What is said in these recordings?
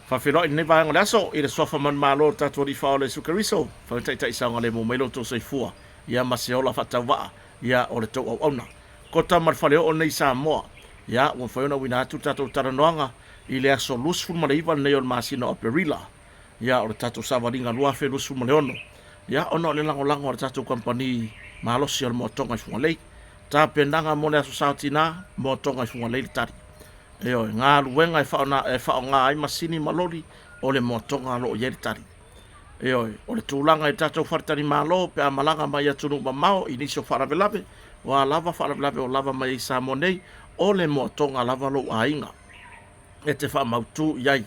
Faafeiloai i lenei vaega o le aso i le suafa manumalo o le tatou Alii Faaola Iesu Keriso, Fale Saogalemu mai lo outou soifua, ia ma se ola faatauvaa, ia o le tou auauna. Kota ma le faleoo lenei i Samoa, ia ua mafai ona auina atu le tatou talanoaga i le aso 29 lenei o le masina o Aperila, ia o le tatou savaliga 2026, ia ona o le lagolago a le tatou kamupani malosi o le Moatoga i Fugalei. Tapenaga mo le Aso Sa o Tina, Moatoga i Fugalei le tali. Ioe, galuega e faaaoga ai masini ma loli o le moatoga o lo o i ai le tali. Ioe, o le tulaga i tatou faletalimalo pe a malaga mai atunuu mamao i nisi o faalavelave, o a lava faalavelave o lava mai ai i Samoa nei, o le moatoga lava lou aiga e te faamautu i ai.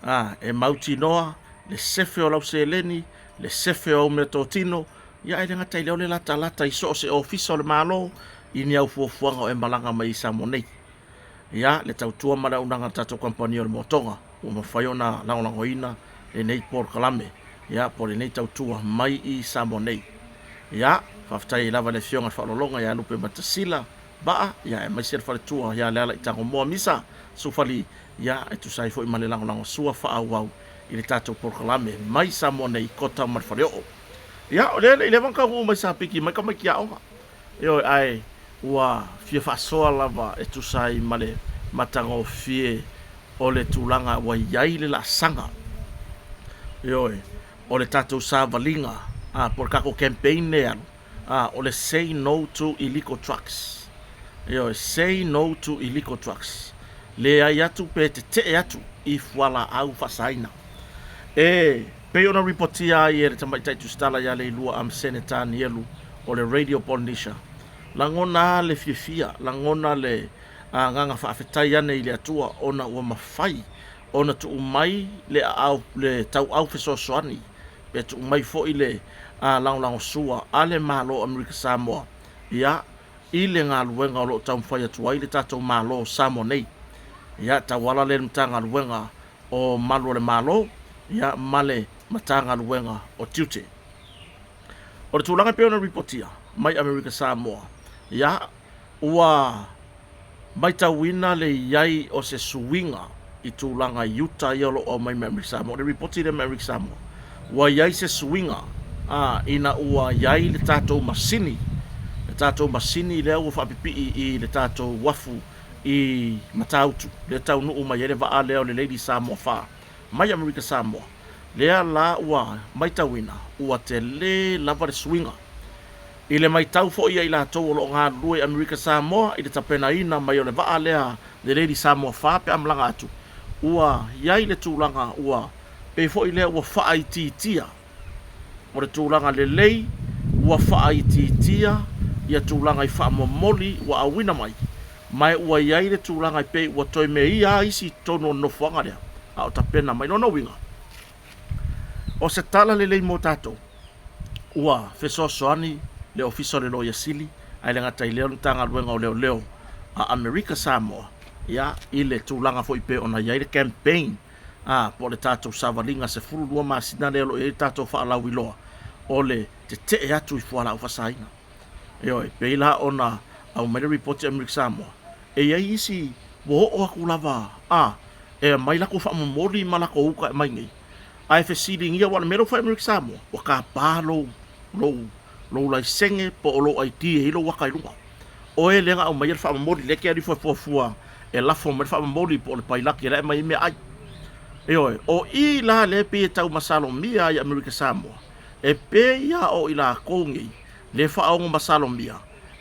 A, e mautinoa le sefe o lau seleni, le sefe o au meatotino, ia ae le gata i lea o le latalata i so o se ofisa o le Malo i ni au fuafuaga o e malaga mai ai i Samoa nei. Ia, le tautua ma le auaunaga a le tatou kamupani o le Moatoga ua mafai ona lagolagoina lenei polokalame, ia, po o lenei tautua mai i Samoa nei. Ia, faafetai ai lava i le Afioga i le Faaaloaloga ia Lupe Matasila Vaa, ia, aemaise le faletua ia Lealai Tagomoa Misa Sufali, ia, e tusa ai foi ma le lagolagosua faaauau i le tatou polokalame mai Samoa nei, Kota ma le Faleoo. Ia, o lea e le i leva ona taunuu mai Sapiki mai tamaiti aoga. Ioe, ae ua fia faasoa lava e tusa ai ma le matagofie o le tulaga ua i ai le laasaga. Ioe, o le tatou savaliga, a, po o le tatou campaign lea e alu, a, o le Say No to Illegal Drugs. Ioe, Say No to Illegal Drugs. Leai atu pe tetee atu i fualaau faasaina. E pei ona ripotia ai e le Tamaitai Tusitala ia Leilua Amesene Tanielu o le Radio Polynesia, lagona a le fiafia, lagona le agaga faafetai ane i le Atua ona ua mafai ona tuu mai le aao le tauau fesoasoani pe tuu mai foi le lagolagosua a le Malo o Amerika Samoa ia i le galuega o lo o taumafai atu ai le tatou Malo o Samoa nei. Ia tauala lea i le Matagaluega o Malu o le Malo ia ma le Matagaluega o Tiute. O le tulaga e pei ona ripotia mai Amerika Samoa, ia, ua matauina le i ai o se suiga i tulaga i uta ia o lo o aumai mai Amerika Samoa. O le ripoti lea mai Amerika Samoa, ua i ai se suiga a, ina ua i ai le tatou masini, le tatou masini lea ua faapipii i le tatou uafu i Matautu, lea e taunuu mai ai le vaa lea o le Lady Samoa 4 mai Amerika Samoa, lea la ua matauina ua tele lava le suiga. I le matau foi a i latou o lo o galulue i Amerika Samoa i le tapenaina mai o le vaa lea The Lady Samoa 4 pe a malaga atu, ua i ai le tulaga ua pei foi lea ua faaitiitia O le tulaga lelei ua faaitiitia ia tulaga i faamomoli ua auina mai, ma e ua i ai le tulaga e pei ua toe meia a isi i totonu o le nofoaga lea a o tapena mai. Lona uiga, o se tala lelei mo tatou, ua fesoasoani le Ofisa o le Loia Sili, ae le gata i lea o le Matagaluega o Leoleo a Amerika Samoa, ia, i le tulaga foi pei ona i ai le campaign a, po o le tatou savaliga 12 masina lea o lo o i ai le tatou faalauiloa, o le tetee atu i fualaau faasaina. Ioe, pei la ona aumai le ripoti a Amerika Samoa, e i ai isi ua oo atu lava a, e aumai latou faamomoli ma latou uta e aumai nei, ae fesiligia, aua o le mea lea ua fai e Amerika Samoa, ua tapa lou, lou, lou laisene po o lou ID e i ai lou ata i luga. Oe lea na aumaia le faamomoli, lea e te alu ifo e fuafua e lafo mai le faamomoli po o le pailaki la e aumai ai meaai. Ioe, o i la lea e pei e tau masalomia ai Amerika Samoa, e pei lava o i latou nei le faaogo masalomia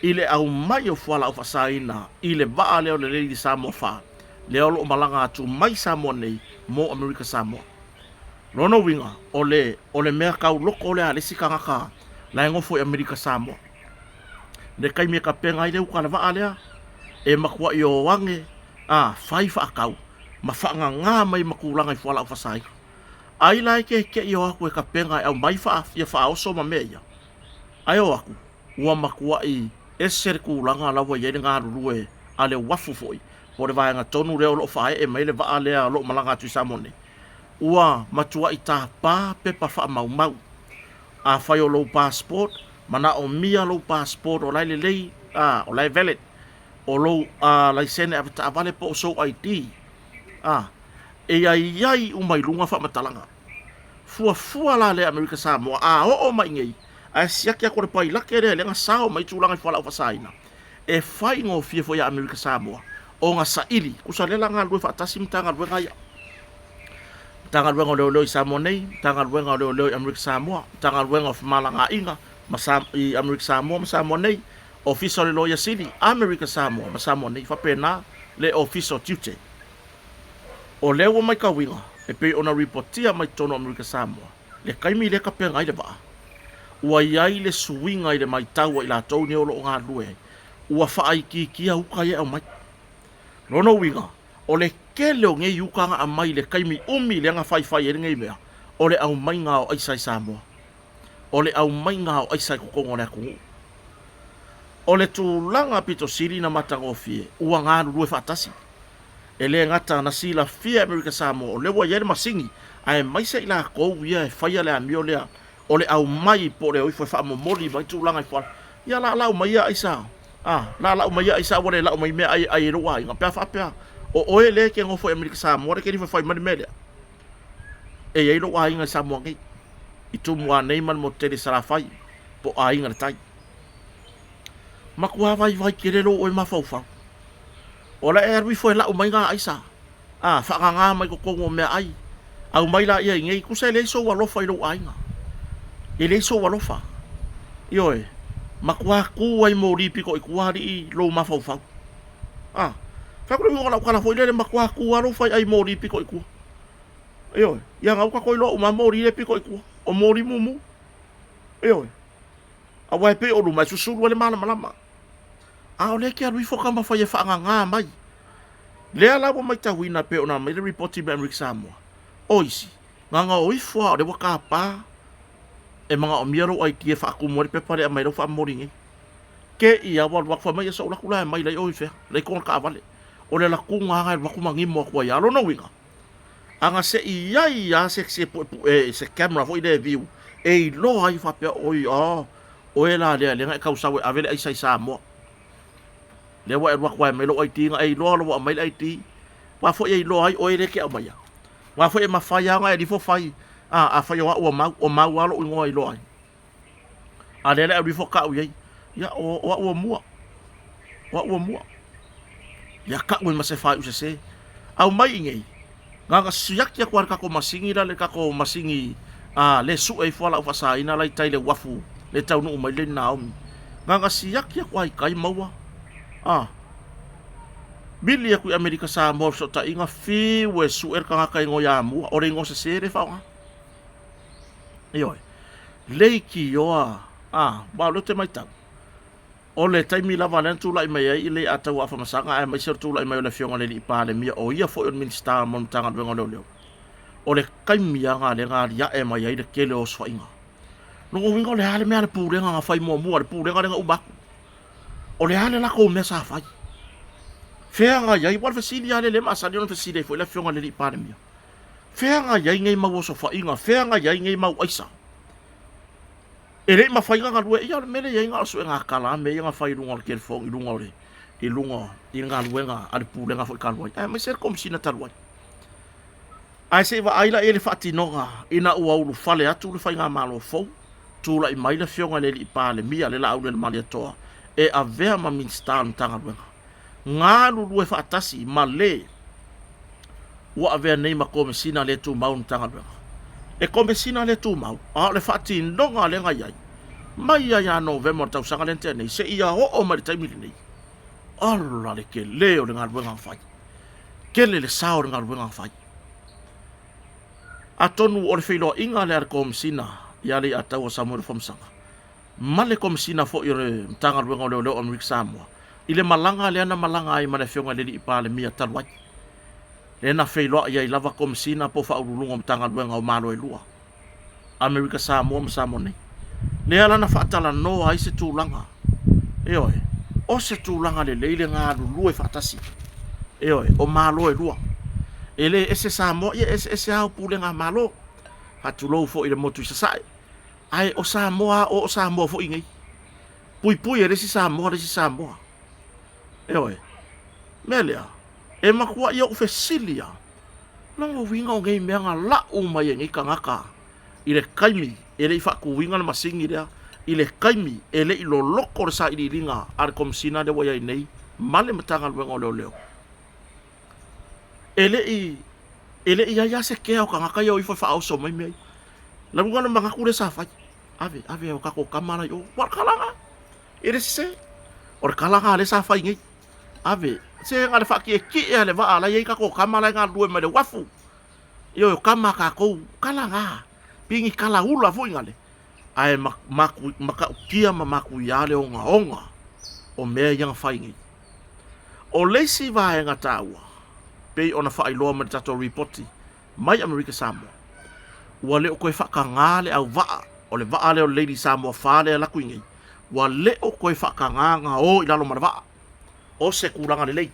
i le aumai o fualaau faasaina i le vaa lea o le Lady Samoa 4, lea o lo o malaga atu mai Samoa nei mo Amerika Samoa. Lona uiga, o le, o le mea tauloko lea a le isi tagata la e nofo i Amerika Samoa. Le taimi e tapena ai le uta a le vaa lea, e matuai o ane a fai faatau ma faagagā mai ma tulaga i fualaau faasaina. Ai la e keke'i o atu e tapena e aumai faa, ia faaoso ma mea ia, ae o atu ua matuai ese le tulaga la ua i ai le galulue a le uafu foi po o le vaega tonu lea o lo o faaee mai le vaa lea o lo o malaga atu i Samoa nei, ua matuai tapa pepa faamaumau. Afai o lou passport, manaomia lou passport o la e lelei, a, o la e valid, o lou laisene avetaavale po o sou ID, a, E aiai uma i luga faamatalaga. Fuafua la lea Amerika Samoa a oo mai nei, ae siaki atu le pailate lea lea na sao mai tulaga i fualaau faasaina, e faigofie foi ia Amerika Samoa ona saili, tusa lea la galulue faatasi Matagaluega ia. Matagaluega o Leoleo i Samoa nei, Matagaluega o Leoleo i Amerika Samoa, Matagaluega o Femalagaaiga ma Sa i Amerika Samoa ma Samoa nei, Ofisa o le Loia Sili, Amerika Samoa ma Samoa nei, faapena le Ofisa o Tiute. O lea ua matauina, e pei ona ripotia mai totonu o Amerika Samoa, le taimi lea tapena ai le vaa, ua i ai le suiga i le matau a i latou nei o lo o galulue ai, ua faaitiitia uta ia e aumai. Lona uiga, o le tele o nei uta na aumai i le taimi umi lea na faifai ai lenei mea, o le aumaiga o aisa i Samoa. O le aumaiga o aisa i totonu o le atunuu. O le tulaga pito sili na matagofie, ua galulue faatasi. E le gata na silafia e Amerika Samoa o lea ua i ai le masini, aemaise i latou ia e faia le amio lea o le aumai po o le o ifo e faamomoli mai tulaga i fuala. Ia la lau mai ia aisa, a, la lau mai ia aisa ua le lau mai meaai e ai e lou aiga, pe a faapea o oe lea e te nofo i Amerika Samoa lea e te alu ifo e fai mai le mea lea. E i ai lou aiga i Samoa nei, i Tumua nei ma le motu tele i Salafai, po o Aiga i le Tai. Matua vaivai tele lou oe mafaufau. O le e alu ifo e lau mai na aisa, a, faagagā mai totonu o meaai, aumai laia i inei, tusa e leai sou alofa i lou aiga. E leai sou alofa. Ioe, matua tu ai moli pito i tua alii lou mafaufau. A, fai atu le uiga o lau tala foi lele, matua tu lava lou faiai moli pito i tua. Ioe, ia na ua tatou iloa uma lava moli ia e pito i tua, o moli mumu. Ioe, aua e pei o luma e susulu ai le malamalama. A o lea e te alu ifo taumafai e faagagā mai. Lea la ua matauina pei ona aumai le ripoti mai Amerika Samoa, o isi, na o ifo lava o lea ua tapa e manaomia lou ID e faatumu ai le pepa lea e aumai ai lau faamomoli nei. Te i lava ua alu atu fai mai, ia se i ou alu atu la e aumai la i o i fea, la i totonu o le taavale. O le alatuga lava e alu atu ma gimo atu ai lava. O lona uiga, a na se i i ai lava se se puepue, se camera foi lea e view, e iloa ai faapea, oi, oh, Oe la lea, lea na e tausau e ave le aisa i Samoa. Lea ua e alu atu lava e aumai lou ID, na e iloa loa ua aumai le ID. Aua foi e iloa ai oe lea e te aumaia. Aua foi e mafai lava ona e alu ifo fai, a, afai o au o Mau, o Mau lava lou igoa e iloa ai. A lea la e alu ifo tau i ai, ia, o, o au o mua. O au o mua. Ia tau ai ma se faaiu sese. Aumai i nei, Na ona siaki atu lava i le tatou masini la le tatou masini a le sue ifo a lau faasaina la i tai le uafu le taunuu mai le Naomi. Na ona siaki atu lava i tai maua a vili atu i Amerika Samoa fesootaiga fiu e sue le tagata igoa ia Mua o le igoa sese lea e faaaoga. Ioe. Leitioa a aua o lea ou te matau O le taimi lava lea na tulai mai ai le Ataua Afamasaga aemaise o le tulai mai o le Afioga i le Alii Palemia, o ia foi o le Minisita mo le Matagaluega o Leoleo, o le taimi lava lea na aliae mai ai le tele o osofaiga. Lona uiga o le a le mea a le Pulega na fai muamua, le Pulega lea na uma atu? O le a le latou mea sa fai? Fea na i ai? Aua o le fesili lava lea lea e masani ona fesili ai foi le Afioga i le Alii Palemia. Fea na i ai nei mau osofaiga? Fea na i ai nei mau aisa? E le i mafai ona galue, ia o le mea lea e i ai na o suega tala a mea ia na fai i luga o le telefoni, i luga o le, i luga i le galuega a le Pulega foi talu ai, aemaise le Komesina talu ai. Ae se i vaai la i ai le faatinoga ina ua ulufale atu le faigamalo fou, tulai mai le Afioga i le Alii Palemia, le Laaulialemalietoa, e avea ma Minisita o le Matagaluega. Galulue faatasi ma le ua avea nei ma Komesina le tumau o le Matagaluega. E Komesina le tumau, a o le faatinoga lea na i ai, mai lava ia Novema o le tausaga lea na tea nei, seia oo mai i le taimi lenei, ola le tele o le galuega na fai. Tele le sao o le galuega na fai. Atonu o le feiloaiga lea a le Komesina ia Leiataua Samuel Afamasaga, ma le Komesina foi o le Matagaluega o Leoleo o Amerika Samoa i le malaga lea na malaga ai ma le Afioga i le Alii Palemia talu ai, lea na feiloai ai lava Komesina po o Faauluuluga o Matagaluega o Malo e lua, Amerika Samoa ma Samoa nei. Lea la na faatalanoa ai se tulaga, ioe, o se tulaga lelei le galulue faatasi, ioe, o Malo e lua. E le ese Samoa, ia e eseese lava pulega a Malo. Faatulou foi i le motu i Sasae. Ae o Samoa a o Samoa foi nei. Puipui e le isi Samoa le isi Samoa. Ioe. Mea lea, e matuai ou fesili lava. Lona uiga o nei mea na lau mai e nei tagata i le taimi e le i faatuina le masini lea, i le taimi e le i loloto le sailiiliga a le Komesina lea ua i ai nei ma le Matagaluega o Leoleo. E le i e le i i ai lava se kea o tagata ia o ifo e faaoso mai mea ia. Na luga o le manatu lea sa fai, ave, ave o tatou tama la i o. Ua o le tala lena, e le sese. O le tala lena lea sa fai nei. Ave, se na o le faatietie lava i le vaa la e i ai tatou tama la e galulue mai le uafu. Ioe, o tama a tatou, tala na, pei ni tala ula foi nale, ae matautia ma matuia le ogaoga o mea ia na fai nei. O le isi vaega taua, pei ona faailoa mai le tatou Lipoti mai Amerika Samoa, ua le o toe faataga le auvaa, o le vaa lea o le Lady Samoa 4 lea e alu atu i nei, ua le o toe faataga ona o i lalo ma le vaa. O se tulaga lelei.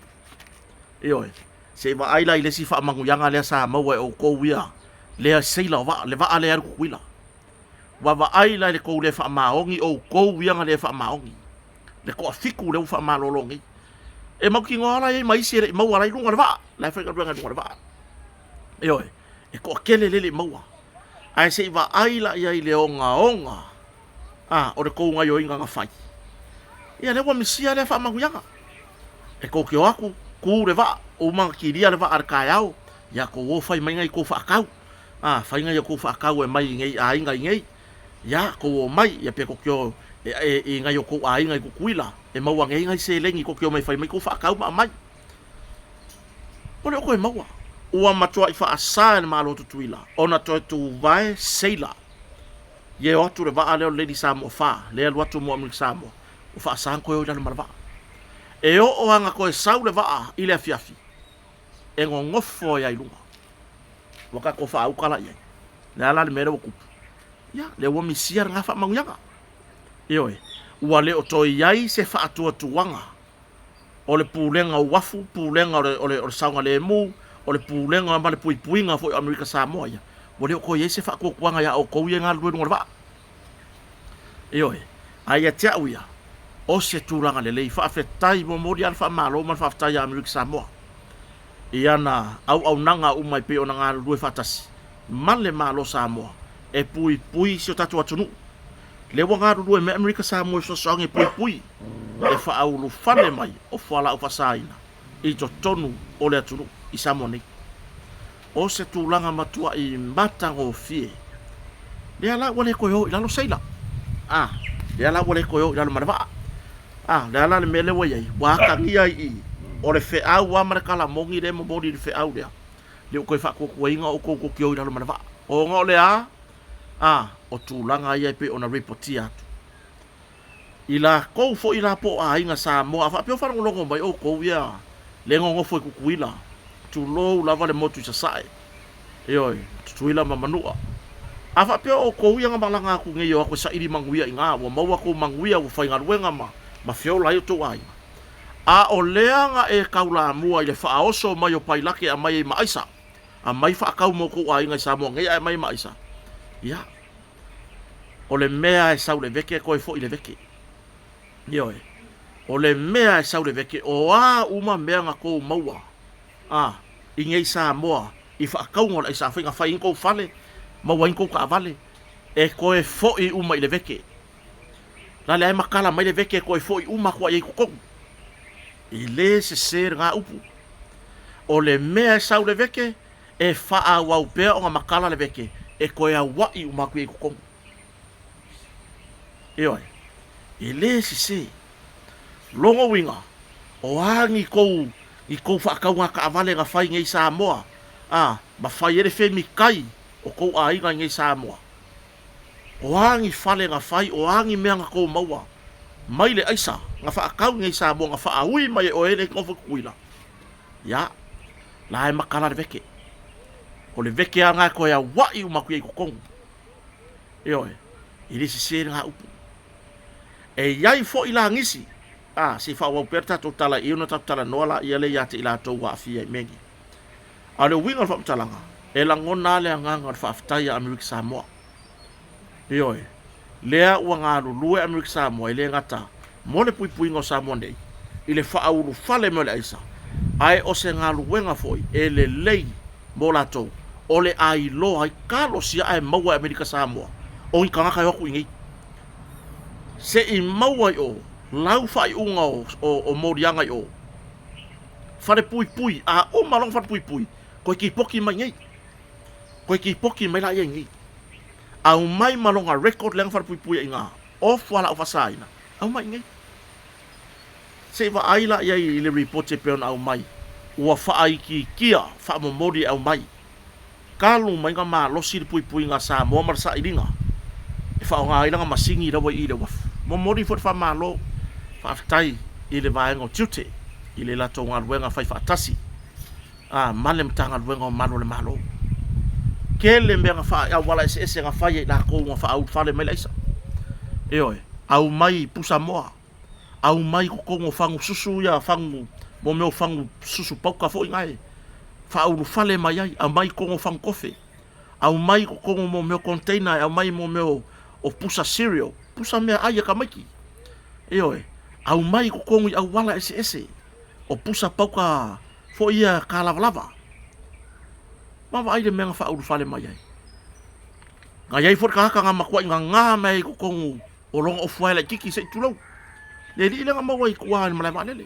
Ioe. Se i vaai la i le isi faamanuiaga lea sa maua e outou ia lea seila o vaa, le vaa lea e alu Tutuila. Ua vaai la i le tou le faamaoni, outou ia na le faamaoni. Le toafitu lea ua faamalolo nei. E mautinoa la e i ai ma isi e le i maua la i luga o le vaa, la e faigaluega i luga o le vaa. Ioe, e toatele lea e le i maua. Ae se i vaai la i ai i le ogaoga a, o le tou gaioiga na fai. Ia lea ua misia lea faamanuiaga. E tou te o atu, tu le vaa, uma ona kilia le vaa i le taeao, ia tou o fai mai nai tou faatau. A, fai nai o tou faatau e aumai i nei aiga i nei, ia tou omai, ia pe tou te o i nai o tou aiga i Tutuila, e maua ane ai nai seleni tou te omai e fai mai tou faatau ma aumai. Ua le o toe maua. Ua matuai faasa e le Malo o Tutuila ona toe tuvae seila. Ia e o atu le vaa lea o le Lady Samoa 4, lea e alu atu mo Amerika Samoa, ua faasa ona toe o i lalo ma le vaa. E oo lava ina toe sau le vaa i le afiafi, e nonofo ai lava i luga. Ua tatou faauta la i ai. O le a la le mea lea ua tupu? Ia, lea ua misia lena faamanuiaga. Ioe, ua le o toe i ai se faatuatuaga o le Pulega o Uafu, Pulega o le, o le, o le Saogalemu, o le Pulega ma le Puipuiga foi o Amerika Samoa ia, ua le o toe i ai se faatuatuaga iā outou ia e galulue i luga o le vaa. Ioe, ae ia te au ia, o se tulaga lelei, faafetai, momoli lava le faamalo ma le faafetai ia Amerika Samoa i ana auaunaga uma e pei ona galulue faatasi ma le Malo Samoa e puipui si o tatou atunuu. Lea ua galulue mai Amerika Samoa e fesoasoani e puipui le faaulufale mai o fualaau faasaina i totonu o le atunuu i Samoa nei. O se tulaga matuai matagofie. Lea la ua le toe o i lalo seila. A, lea la ua le toe o i lalo ma le vaa. A, o le a la le mea lea ua i ai? Ua atagia i i, o le feau lava ma le kalamoni lea e momoli i le feau lea, le o toe faatuatuaina outou tou te o i lalo ma le vaa. Ona o le a? A, o tulaga ia e pei ona ripotia atu. I latou foi la po o aiga Samoa, a faapea o faalogologo mai outou ia le nonofo i Tutuila, tulou lava le motu i Sasae, ioe, Tutuila ma Manua. A faapea o outou ia na malaga atu nei e o atu e saili manuia i ina, ua maua tou manuia, ua faigaluega ma, ma feola ai outou aiga. A o lea na e taulamua i le faaoso mai o pailate e aumai ai ma aisa, aumai faatau mo tou aiga i Samoa nei ae aumai ma aisa, ia, O le mea e sau le veke toe foi le veke. Ioe. O le mea e sau le veke, o a uma mea na tou maua a i nei Samoa i faatauga o le aisa fai na fai ai tou fale, maua ai tou taavale, e toe foi uma i le veke. La le ae matala mai le veke e toe foi uma atu ai i totonu. E le sese lena upu. O le mea e sau le veke, e faaauau pea ona matala le veke e toe aua'i uma atu i ai i totonu. Ioe, e le sese. Lona uiga, o a ni tou, ni tou faatauga taavale na fai nei i Samoa, a, ma fai ai le femitai o tou aiga i nei Samoa? O a ni fale na fai, o a ni mea na tou maua mai le aisa na faatau i nei Samoa na faaui mai e oe le nofo i Tutuila? Ia, la e matala le veke. O le veke lava lena e toe aua'i uma atu i ai i totonu. Ioe, e le sese lena upu. E i ai foi la nisi, a, se i faaauau pea le tatou tala i i ona tatou talanoa laia lea ia te i latou ua aafia i mea nei. A o le uiga o le faamatalaga, e lagona lava le agaga o le faafetai a Amerika Samoa. Ioe, lea ua galulue Amerika Samoa e le gata mo le puipuiga o Samoa nei i le faaulufale mai o le aisa, ae o se galuega foi e lelei mo latou, o le a iloa ai kalosi ae maua e Amerika Samoa o ni tagata e o atu i inei. Se i maua i o lau faaiuga o, o, o moliaga i o. Falepuipui, a uma loa ona falepuipui, toe tipoti mai i inei. Toe tipoti mai laia i inei. Aumai ma lona record lea na falepuipui ai i ina, o fualaau faasaina, aumai i inei. Se i vaai la i ai i le ripoti e pei ona aumai, ua faaitiitia faamomoli e aumai. Talu mai na malosi le puipuiga a Samoa ma le sailiga e faaaoga ai lana masini laua i i le uafu. Momoli foi le faamalo faafetai i le vaega o tiute i le latou galuega fai faatasi ma le Matagaluega o Malu o le Malo. Tele mea na faa, auala eseese na fai e i latou na faaulufale mai le aisa. Ioe, aumai pusa moa, aumai i totonu o fagu susu ia fagu mo mea o fagu susu pauka foi na e faaulufale mai ai, aumai i totonu o fagu kofe, aumai i totonu mo mea o container, e aumai mo mea o pusa cereal, pusa meaai a tamaiti. Ioe, aumai i totonu i auala eseese o pusa pauka foi ia kalavalava. Ma vaai le mea na faaulufale mai ai. Na i ai foi le tagata na matuai gagā mai ai i totonu o lona ofu ae laititi se i tulou. Le alii lea na maua i tua i le malae vaalele.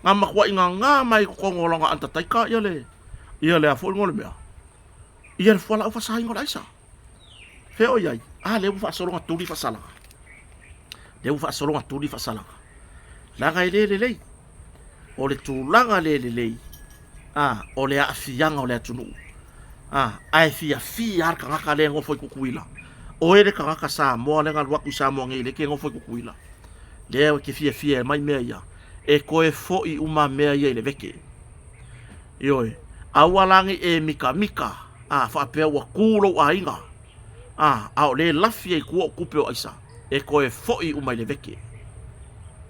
Na matuai gagā mai i totonu o lona anatataika ia le, ia le a foi le mea, ia le fualaau faasaina o le aisa. Fea o i ai? A lea ua faasolo na tuli faasalaga. Lea ua faasolo na tuli faasalaga. Leaga e le lelei. O le tulaga le lelei, a, o le aafiaga o le atunuu. A, ae fiafia lava le tagata lea e nofo i Tutuila. Oe le tagata Samoa lea na alu atu i Samoa nei lea e te nofo i Tutuila. Lea e te fiafia e aumai mea ia, e toe foi uma mea ia i le veke. Ioe, aua la ne i e mitamita, a, faapea ua tu lou aiga, a, a o lea e lafi ai i tua o tupe o aisa, e toe foi uma i le veke.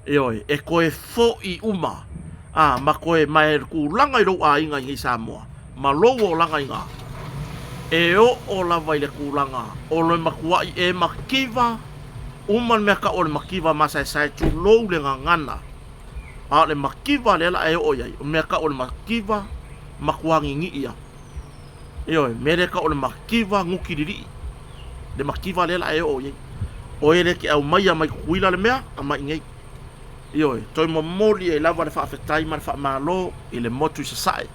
Ioe, e toe foi uma, a, ma toe, ma e tulaga i lou aiga i nei Samoa, ma lou olaga i ina, e oo lava i le tulaga o le matuai e mativa uma le mea tau o le mativa masaesae, tulou le gagana, a o le mativa lea la e oo i ai, o le mea tau o le mativa matua ninii lava. Ioe, mea lea e tau o le mativa guti lilii, le mativa lea la e oo i ai. O e lea e te aumaia mai Tutuila le mea, aumai i inei. Ioe, toe momoli ai lava le faafetai ma le faamalo i le motu i Sasae,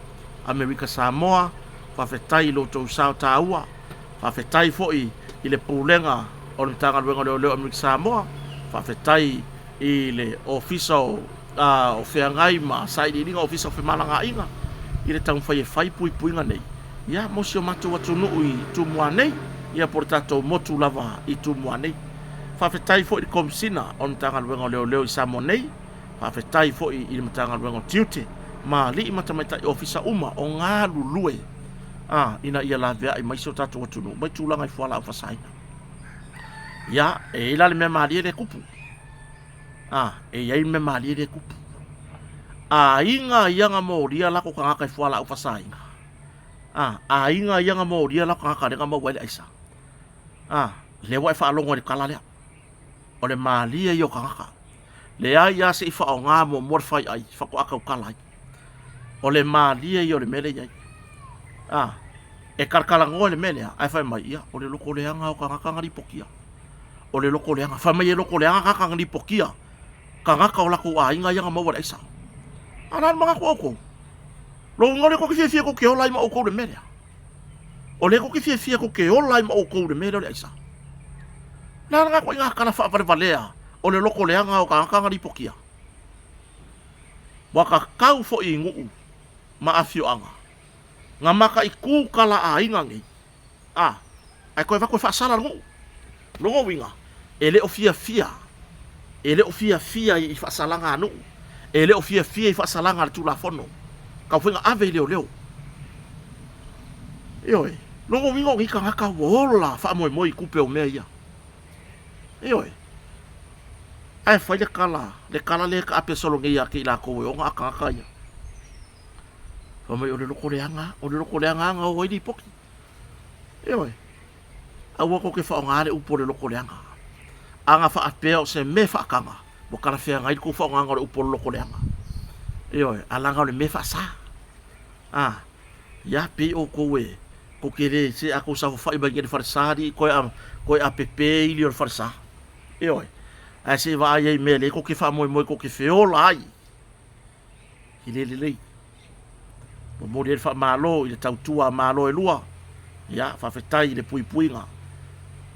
Amerika Samoa, faafetai i lo outou sao taua, faafetai foi i le Pulega o le Matagaluega o Leoleo Amerika Samoa, faafetai i le Ofisa o o feagai ma sailiiliga Ofisa o Femalagaaiga i le taumafai e fai puipuiga nei ia mo si o matou atunuu i Tumua nei ia po o le tatou motu lava i Tumua nei. Faafetai foi i le Komesina o le Matagaluega o Leoleo i Samoa nei, faafetai foi i le Matagaluega o Tiute ma alii ma tamaitai ofisa uma o galulue a ina ia laveai mai si o tatou atunuu mai tulaga i fualaau faasaina. Ia, e i ai la le mea malie lea e tupu. A, e i ai le mea malie lea e tupu. Aiga ia na molia latou tagata i fualaau faasaina. A, aiga ia na molia latou tagata lea na maua ai le aisa. A, lea ua e faalogo i le tala lea. O le malie ia o tagata. Leai lava se i faaaoga muamua le faiai faatoa tautala ai. O le malie ia o le mea lea e i ai. A, e talatalanoa i le mea lea, ae fai mai, ia, o le loto leaga o tagata na lipotia. O le loto leaga. Fai mai e loto leaga tagata na lipotia, tagata o latou aiga ia na maua i le aisa. A o le a le manatu o outou? Lona uiga o lea tou te fiafia tou te ola ai ma outou i le mea lea. O lea tou te fiafia tou te ola ai ma outou i le mea lea o le aisa. O le a lena ituaiga tala faavalevalea o le loto leaga o tagata na lipotia? Ua tatau foi i nuu ma afioaga na mataitu tala aiga nei, a, ae toe avatu e faasala le nuu. Lona uiga, e le o fiafia, e le o fiafia i faasalaga a nuu, e le o fiafia i faasalaga a le Tulafono, tau foi na ave i leoleo. Ioe, lona uiga o nei tagata ua ola faamoemoe i tupe o mea ia. Ioe. Ae fai le tala, le tala lea e taape solo nei ia te i latou e ona a tagata ia. Fai mai o le loko leaga, o le loko leaga na o ai lipoti. Ioe. Aua tou te faaaogaina le upu o le loko leaga. A na faapea o se mea faataga, ua talafeagai le tou faaaogaina o le upu o le loko leaga. Ioe, a leaga o le mea faasa. A. Ia, pei outou e tou te le se a tou saofafai mai nei i le falesa alii toe a toe apepe ili o le falesa. Ioe. Ae se i vaai ai i mea lea tou te faamoemoe tou te feola ai. E le lelei. Momoli ai le faamalo i le tautua a Malo e lua. Ia, faafetai i le puipuiga.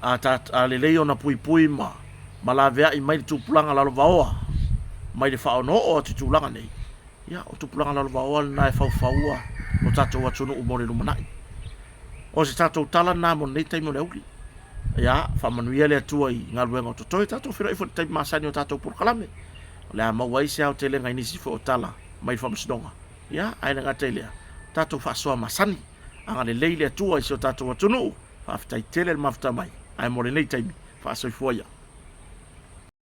A, ta, a lelei ona puipui ma, ma laveai mai le tupulaga lalovaoa mai le faaonoo atu i tulaga nei, ia, o tupulaga lalovaoa lena e faufaua lo tatou atunuu mo le lumanai. O se tatou tala lena mo lenei taimi o le auli. Ia, faamanuia le Atua i galuega o totoe. Tatou feiloai foi i le taimi masani o tatou polokalame. O le a maua ai se aotelega i nisi foi o tala mai le Faamasinoga. Ia, ae le gata i lea, tatou faasoa masani. Agalelei le Atua i si o tatou atunuu. Faafetai tele le mafuta mai. Ae mo lenei taimi, faasoifua ia.